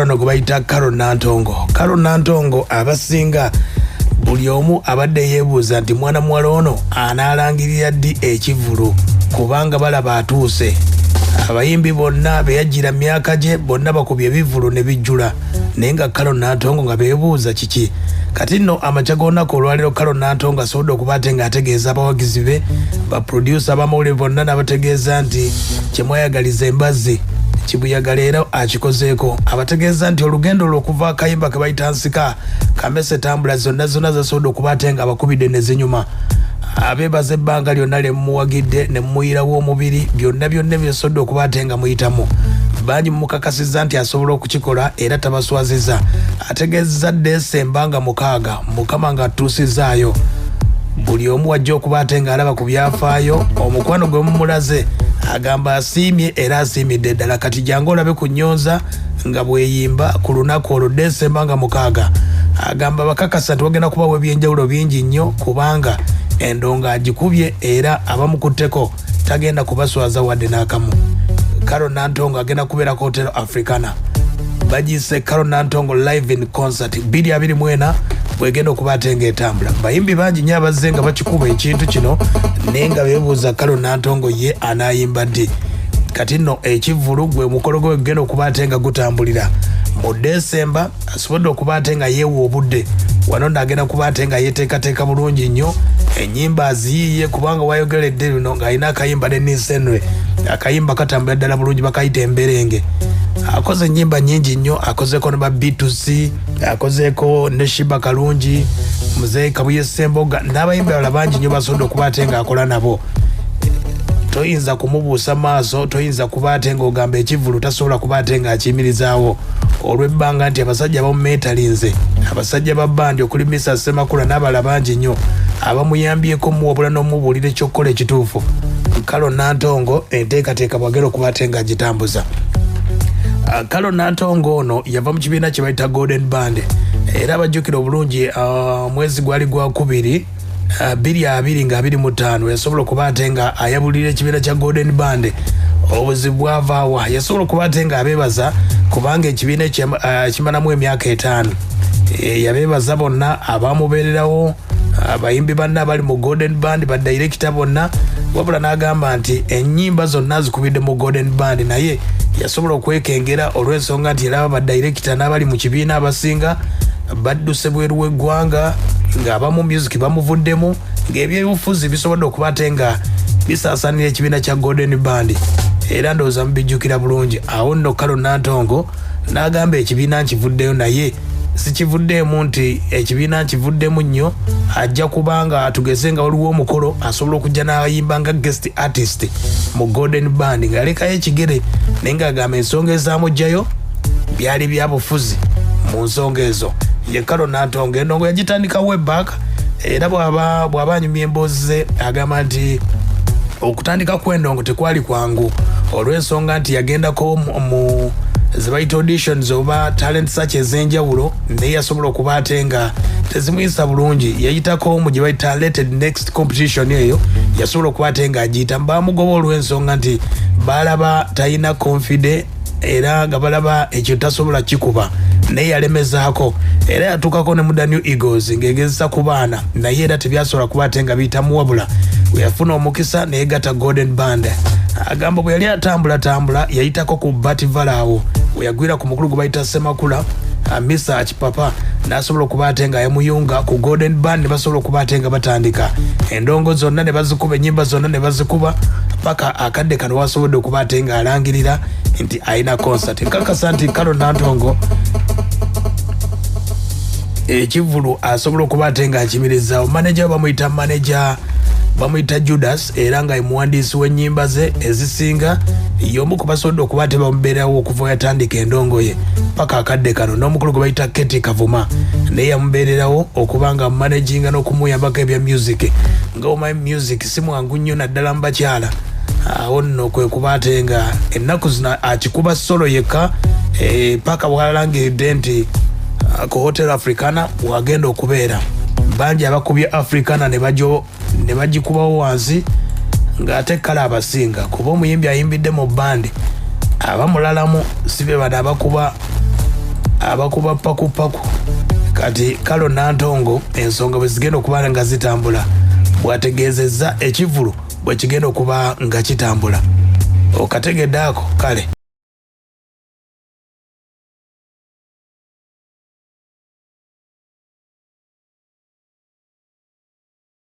muwala ono gwe bayita Carol Nantongo. Carol Nantongo abasinga buli omu abadde yeebuuza nti mwana muwala ono anaalangirira ddi ekivvulu, kubanga balaba atuuse. Abayimbi bonna be yajjira mu myaka gye bonna bakubye ebivvulu ne bijjula, naye nga Carol Nantongo nga beebuuza kiki. Kati nno amakya g'olunaku olwaleero Carol Nantongo asobodde okuba ate ng'ategeeza abawagizi be, baproducer b'amawulire bonna, n'abategeeza nti kye mwayagaliza embazzi kibuyaga leero akikozeeko. Abategeeza nti olugendo lwe okuva akayimba ke bayita Nsika, Kamese, Tambula, zonna zonna zasobodde okuba ate nga abakubidde ne zinyuma. Abeebaza ebbanga lyonna lye mumuwagidde ne mumuyirawo omubiri, byonna byonna byesobodde okuba ate nga muyitamu. Bangi mumukakasizza nti asobola okukikola era tabaswazizza. Ategeezezza Desemba nga 6 Mukama ng'atuusizaayo buli omu wajja okuba ate ng'alaba ku byafaayo omukwano gwe mumulaze. Agamba asiimye era asiimidde ddala. Kati jangu olabe ku nnyonza nga bweyimba ku lunaku olwo Desemba nga 6. Agamba bakakasa nti wagenda kubawo ebyenjawulo bingi nnyo, kubanga endongo agikubye era abamukutteko tagenda kubaswaza wadde n'akamu. Carol Nantongo agenda kubeera ku Hotel Africana, bagiyise Carol Nantongo Live in Concert 2024 bwegenda okuba ate ng'etambula. Bayimbi bangi nnyo abazze nga bakikuba ekintu kino, naye nga beebuuza Carol Nantongo ye anaayimba ddi. Kati nno ekivvulu gwe mukolo gwe gugenda okuba ate nga gutambulira mu Desemba. Asobodde okuba ate nga yeewa obudde wano, nagenda kuba ate nga yeteekateeka bulungi nnyo, ennyimba aziyiiye, kubanga wayogeredde luno ng'alina akayimba ne Ninsenre, akayimba katambula ddala bulungi, bakayita Emberenge. Akoze ennyimba nnyingi nnyo, akozeeko ne ba B2C, akozeeko ne Shiba Kalungi, Muzeeyi Kabuye Ssemboga n'abayimbi abalala bangi nnyo basobodde okuba ate ng'akola nabo. Toyinza kumubuusa maaso, toyinza kuba ate ng'ogamba ekivvulu tasobola kuba ate ng'akiyimirizaawo, olw'ebbanga nti abasajja bamumeetalinze, abasajja ba bandi okuli Misa Ssemakula n'abalala bangi nnyo abamuyambyeko muwabula n'omubuulira ekyokukola ekituufu. Carol Nantongo enteekateeka bwagenda okuba ate ng'agitambuza. Carol Nantongo ono yava mu kibiina kye bayita Golden Band, era abajjukira obulungi omwezi gwali gwakubiri 2025 yasobola okuba ate nga ayabulira ekibiina kya Golden Band. Obuzibu bwavaawa? Yasobola okuba ate nga abeebaza, kubanga ekibiina ekyo kimalamu emyaka 5. Yabeebaza bonna abamubeererawo, abayimbi banne abali mu Golden Band, badirekita bonna, wabula n'agamba nti ennyimba zonna zikubidde mu Golden Band, naye yasobola okwekengera olw'ensonga nti yalaba badirekita n'abali mu kibiina abasinga badduse bweru w'eggwanga, ng'abamu music bamuvuddemu, ng'ebyobufuzi bisobodde okuba ate nga bisaasaanira ekibiina kya Golden Band. Era ndowooza mubijjukira bulungi. Awo nno Carol Nantongo n'agamba ekibiina nkivuddeyo, naye sikivuddeemu nti ekibiina nkivuddemu nnyo. Ajja kubanga tugeze nga waliwo omukolo, asobola okujja n'ayimba nga guest artist mu Golden Band, ng'alekayo ekigere, naye ng'agamba ensonga ezamuggyayo byali byabufuzi. Mu nsonga ezo ye Carol Nantongo. Endongo yagitandika way back, era bw'aba anyumya emboozi ze agamba nti okutandika kw'endongo tekwali kwangu, olw'ensonga nti yagendako mu ze bayita auditions oba talent search ez'enjawulo, naye yasobola okuba ate nga tezimuyisa bulungi. Yayitako mu gye bayita Talented Next competition, eyo yasobola okuba ate nga agiyita, bamugoba olw'ensonga nti balaba talina confidence, era nga balaba ekyo tasobola kikuba, naye yalemezaako. Era yatuukako ne mu The New Eagles ng'egezesa ku baana, naye era tebyasobola kuba ate nga biyitamu, wabula bwe yafuna omukisa neyegatta Golden Band. Agamba bwe yali atambulatambula yayitako ku Bativala, awo we yagwira ku mukulu gwe bayita Semakula, Misa Kipapa, n'asobola okuba ate nga yamuyunga ku Golden Band, ne basobola okuba ate nga batandika endongo zonna ne bazikuba, ennyimba zonna ne bazikuba, paka akadde kano wasobodde okuba ate nga alangirira nti alina concert. Nkakasa nti Carol Nantongo ekivvulu asobola okuba ate nga akimirizaawo. Manager bamuyita, manager bamuyita Judas, era nga ye muwandiisi w'ennyimba ze ezisinga. Y'omu ku basobodde okuba ate bamubeerawo okuva yatandika endongo ye paka akadde kano. N'omukulu gwe bayita Keti Kavuma naye yamubeererawo okuba nga managinga n'okumuyambako ebya music, nga omanyi music si mwangu nnyo naddala mu bakyala. Awo nno kwe kuba ate nga ennaku zino akikuba solo yekka, paka bwalangiridde nti ku Hotel Africana wagenda okubeera. Bangi abakubye Africana ne bagikubawo wansi, ng'ate kale abasinga kuba omuyimbi ayimbidde mu bandi aba mulalamu, si be bano abakuba. Abakuba pakupaku. Kati Kalo Nantongo ensonga bwe zigenda okuba nga zitambula, bw'ategeezezza ekivvulu bwe kigenda okuba nga kitambula. Okategedde ako? Kale.